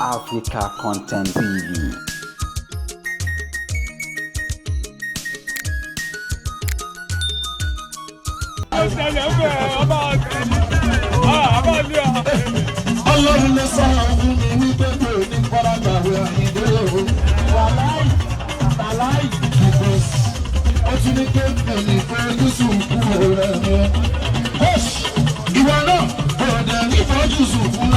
Africa Content TV. Ọlọ́run ló sọ fún mi wípé mi ò ní faragbàwé Àyìndé o. Wàláì tàláì, because ó tún ní pé mi ò ní fojú sunkún rẹ̀ mi. Ìwọ náà kò dẹ̀ ní fojú sunkún.